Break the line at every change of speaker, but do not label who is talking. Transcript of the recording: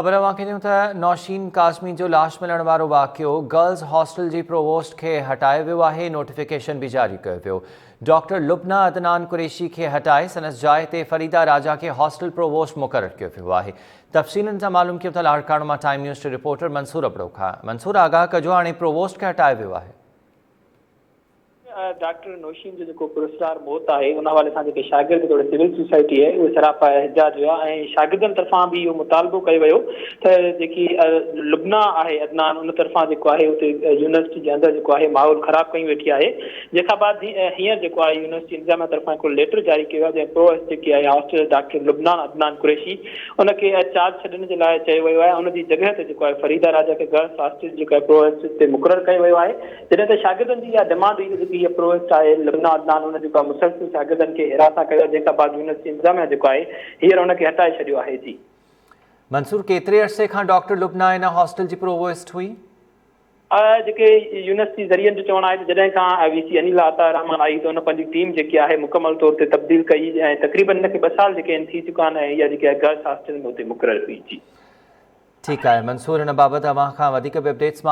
خبر اوهان کي ڏيون ته نوشين ڪاظمي جو لاش ملڻ وارو واقعو گرلز هاسٽل جي پرووسٽ کي هٽايو ويو آهي، نوٽيفڪيشن به جاري ڪيو ويو. ڊاڪٽر لبنيٰ عدنان قريشي کي هٽائي سندس جاء تي فريده راجا کي هاسٽل پرووسٽ مقرر ڪيو ويو آهي. تفصيلن سان معلوم ڪيون ٿا لاڙڪاڻو مان ٽائيم نيوز جي رپورٽر منصور ابڙو کان. منصور آگاهه ڪجو هاڻي پرووسٽ کي هٽايو ويو آهي.
ڊاڪٽر نوشين جو جيڪو پراسرار موت آهي ان حوالي سان جيڪي شاگرد توڙي سول سوسائٽي آهي اهي سراپا احتجاج هيا ۽ شاگردن طرفان به اهو مطالبو ڪيو ويو ته جيڪي لبنا آهي عدنان ان طرفان جيڪو آهي اتي يونيورسٽي جي اندر جيڪو آهي ماحول خراب ڪئي ويٺي آهي جنهن کان بعد هينئر جيڪو آهي يونيورسٽي انتظاميا طرفان هڪڙو ليٽر جاري ڪيو ويو آهي جنهن پرو ايس جيڪي آهي هاسٽل ڊاڪٽر لبنان عدنان قريشي ان کي چارج ڇڏڻ جي لاء چيو ويو آهي ان جي جڳهه تي جيڪو آهي فريده راجا کي گرلس هاسٽل جيڪو آهي پرو ايس تي مقرر ڪيو ويو آهي جڏهن ته شاگردن جي اها ڊمانڊ هئي ته جيڪي هيء پرووسٽ آهي لبنا عدنان ان جيڪو آهي مسلسل شاگردن کي هراسان ڪيو آهي جنهن کان بعد يونيورسٽي انتظاميا جيڪو آهي هينئر ان کي هٽائي ڇڏيو آهي جي.
منصور ڪيتري عرصي کان ڊاڪٽر لبنا ان هاسٽل جي پرووسٽ هئي؟
جيڪي يونيورسٽي ذريعن جو چوڻ آهي ته جڏهن کان وي سي انيلا عطا الرحمان آئي ته ان پنهنجي ٽيم جيڪي آهي مڪمل طور تي تبديل ڪئي ۽ تقريبن هن کي ٻه سال جيڪي آهن ٿي چڪا آهن ۽ اها جيڪي آهي گرلس هاسٽل ۾ اتي مقرر هئي جي.
ٺيڪ آهي منصور ان بابت اوهان کان وڌيڪ به اپڊيٽس معلوم.